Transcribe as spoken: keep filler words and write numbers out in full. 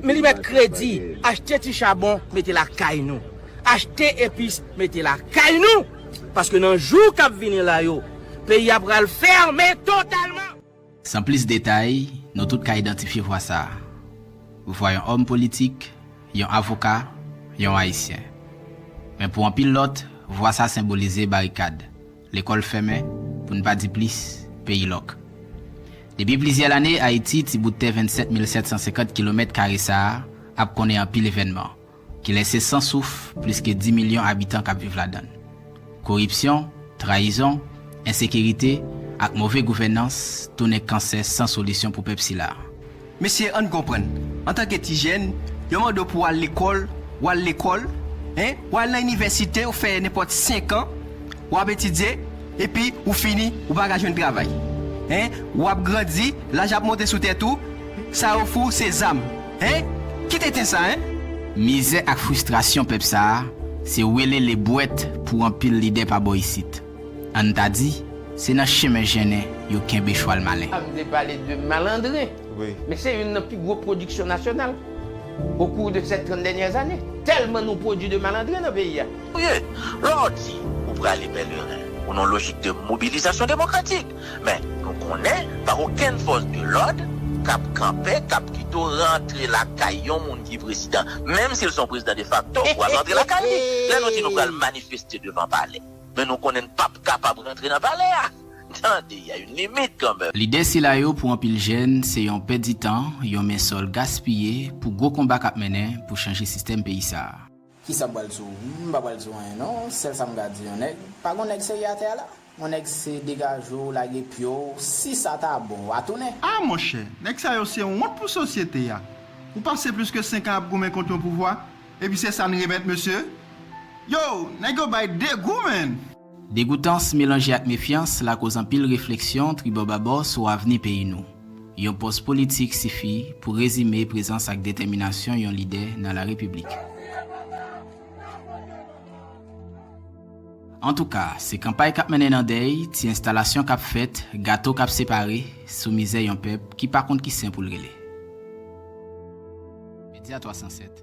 Men li mèt kredi, achte ti chabon, mete lakay nou. Achte epis, mete lakay nou. Paske nan jou k ap vini la yo, peyi a pral fèmen totalman. San plis detay, nou tout ka idantifye vwa sa a. Vwa yon òm politik, yon avoka, yon Ayisyen. Men pou anpil lòt, vwa sa senbolize barikad, lekòl fèmen, pou n pa di plis, peyi lòk. Depi plizyè lane, Ayiti, ti bout tè vennsèt mil sèt san senkant kilomèt kare sa a, ap konnen anpil evènman ki lèse san souf plis ke dis milyon abitan k ap viv ladan l. Koripsyon, trayizon, ensekirite, ak move gouvènans tounen kansè san solisyon pou pèp sila a. Mesye, ann konprann, antanke ti jèn, yo mande w pou w al lekòl, w al lekòl, en, w al nan inivèsite, w fè nenpòt senk an, w ap etidye, epi ou fini, ou pa ka jwenn travay. En, w ap grandi, laj ap monte sou tèt ou, sa yo ofri w se zam. En, kite ten sa, en. Mizè ak fristrasyon pèp sa a, se wele lebwèt pou anpil lidè pa bò isit. Ann ta di, se nan chemen jennen yo kenbe chwal malen. M te pale de Malandren, men se youn nan pi gwo pwodiksyon nasyonal au cours de ces trente dernières années. Tèlman nou pwodui de malandren nan peyi a. Lè w di ou prale Pèleren, ou nan lojik de mobilizasyon demokratik. Men, nou konnen pa okenn fòs de lòd k ap kanpe, k ap kite w rantre lakay yon moun ki prezidan. Menm si l se yon prezidan defakto, ou pral rantre lakay li. Lè nou di nou pral manifeste devan palè, men nou konnen n p ap kapab rantre nan palè a. Tande, y a une limite quand même. Lide sila yo pou anpil jèn se yon pèditan, yon men sòl gaspiye pou gwo konba k ap mennen pou chanje sistèm peyi sa a. Kisa m pral di w? M pa pral di w anyen non. Sèl sa m ka di yon nèg, pa gon nèg serye atè a la. Yon nèg se degaje w, lage pye w, si sa ta bon, w a tounen. Ah monchè, nèg sa yo se wont pou sosyete a. Ou pase plis ke senk an ap goumen kont yon pouvwa, epi se sa n remèt mesye? Yo, nèg yo bay degou, menn! Degoutans melanje ak mefyans lakoz anpil refleksyon tribòbabò sou avni peyi nou. Yon pòs politik sifi pou rezime prezans ak detèminasyon yon lidè nan larepiblik. Antouka, se kanpay k ap mennen nan dèy, ti enstalasyon k ap fèt, gato k ap separe, sou mizè yon pèp ki pa konn ki sen pou l rele. Medya twa san sèt.